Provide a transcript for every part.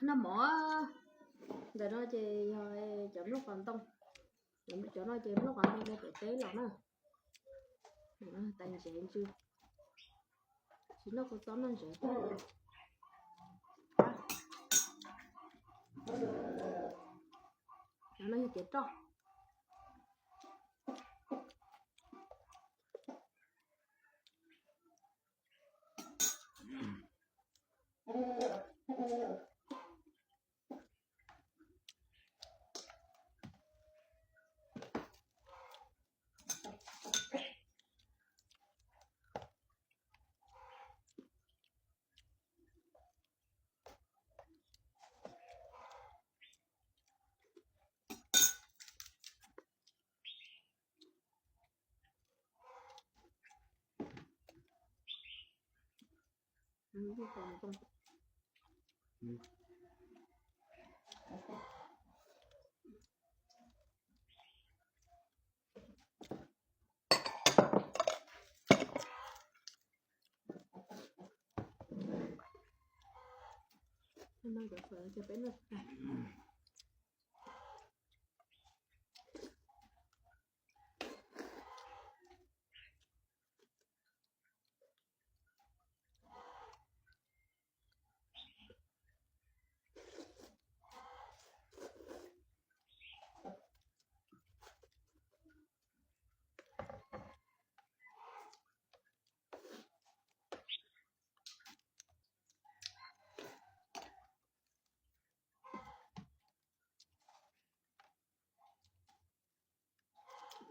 Noj mov, ntawm no ces yog cov nplooj qos ntoo, cov no ces nplooj qos ntoo rau pem teb los na. Tais ntsev ntsw, tsis noj kua txob noj ntsev. No yog kev roj.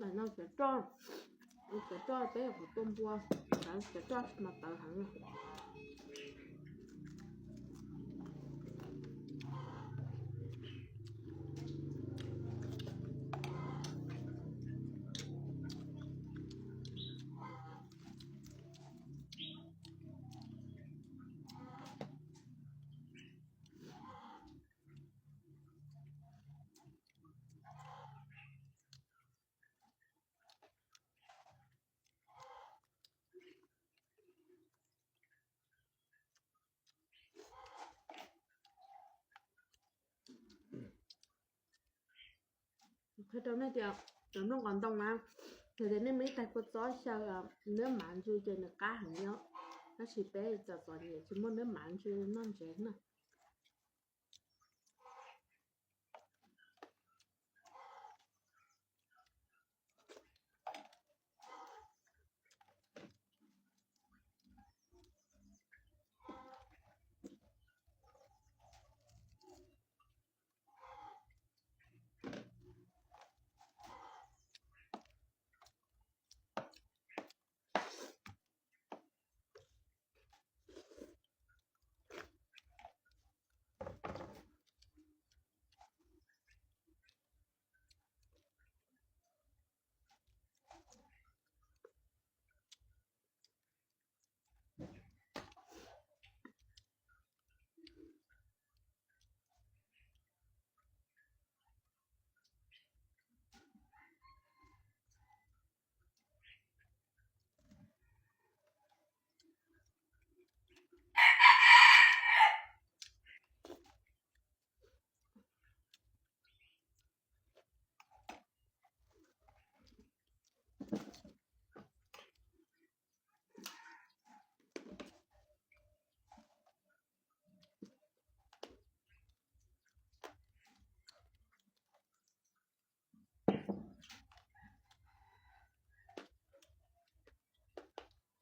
Tais no cov roj, cov roj peb yuav tua npua, cov roj tsis mas tawv heev. Qhia rau nej tias cov nplooj qos ntoo na, yog tias nej muaj ib tais kua txob xyaw, nws mav ntsw ces nws qab heev li, tab sis peb txom txom nyem tsis muaj nws mav ntsw noj ntsev na.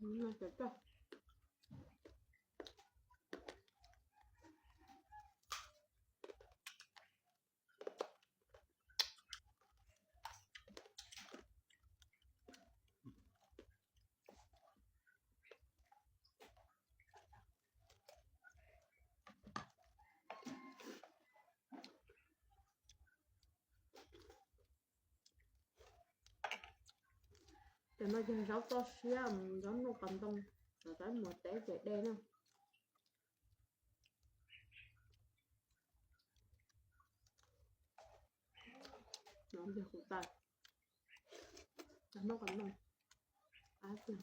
Cov no yog zaub toj siab, zaub nplooj qos ntoo, cov zaub muag teb ces de na. No yog kuv tais, cov nplooj qos ntoo, qab tiag.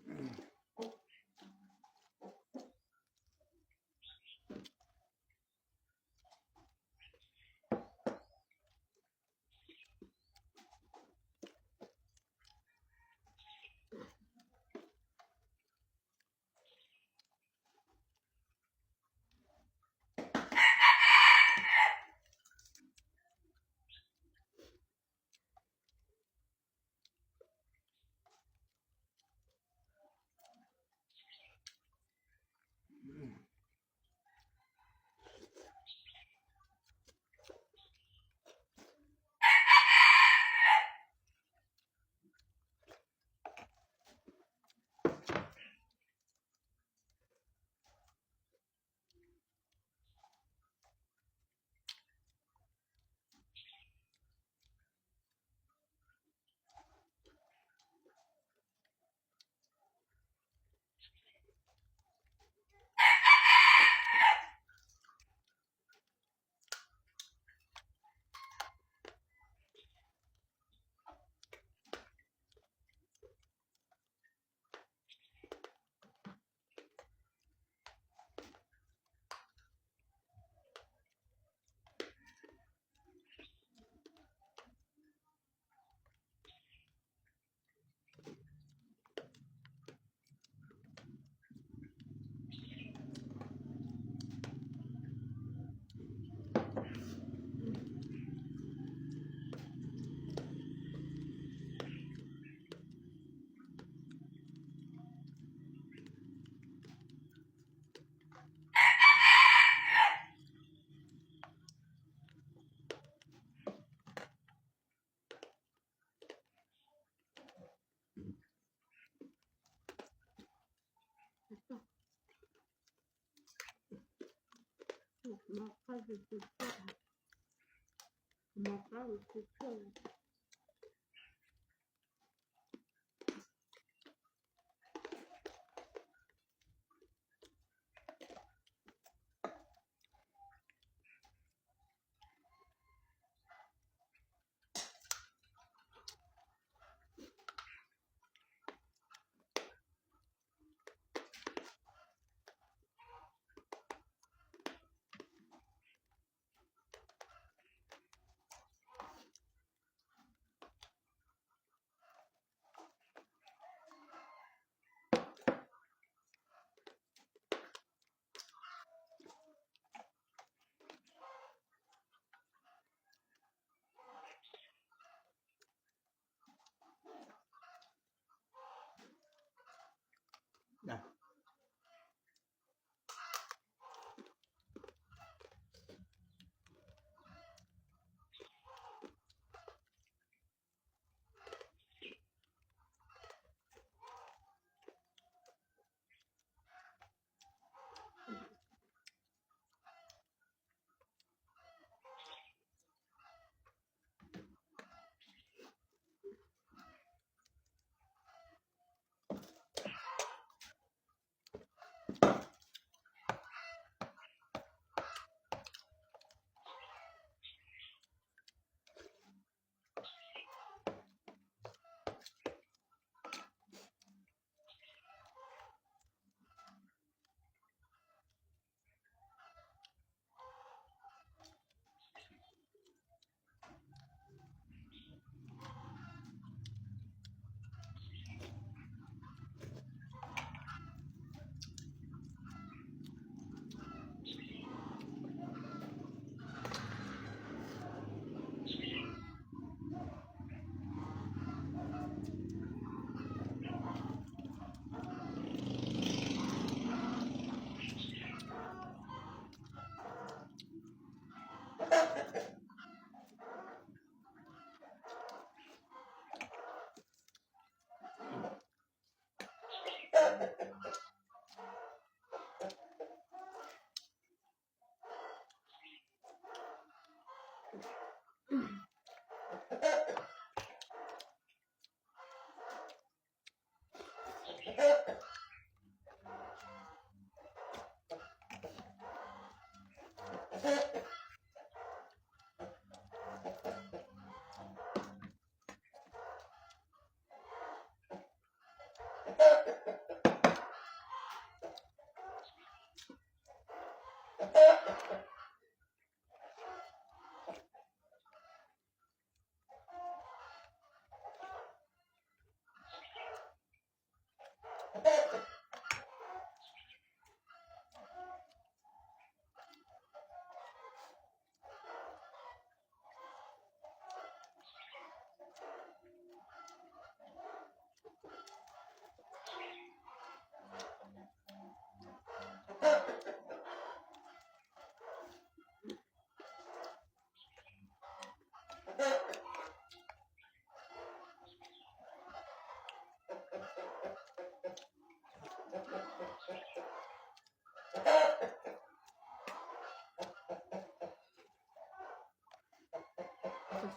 Mov qab, mov qab.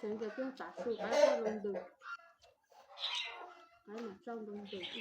Xyov tias peb tav su qaib tau ntws, qaib mas tau ntws.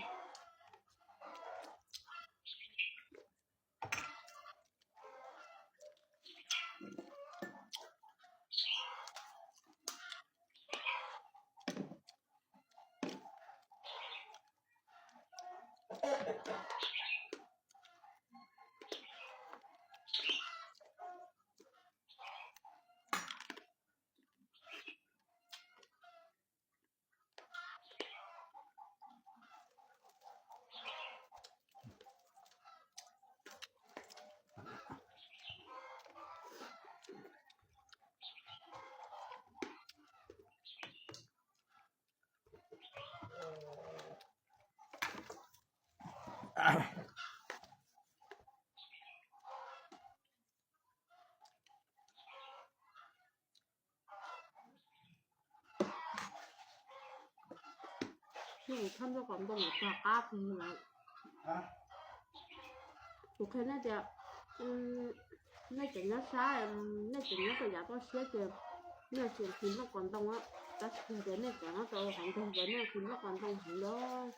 Kuv qhia nej tias, Nej tseem nyob sab, nej tseem nyob rau yav toj siab ces nej tseem khi nplooj qos ntoo, tab sis tias nej tseem nyob rau hauv nroog ces nej khi nplooj qos ntoo heev lawm.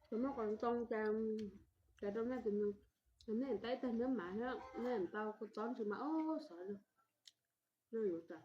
Tus muaj qos ntoo ces, ces rau nej tus nus, nej tab ib tag neb mas thiab nej tau kua txob ntsis mas ub xov zoo, zoo yuav tas.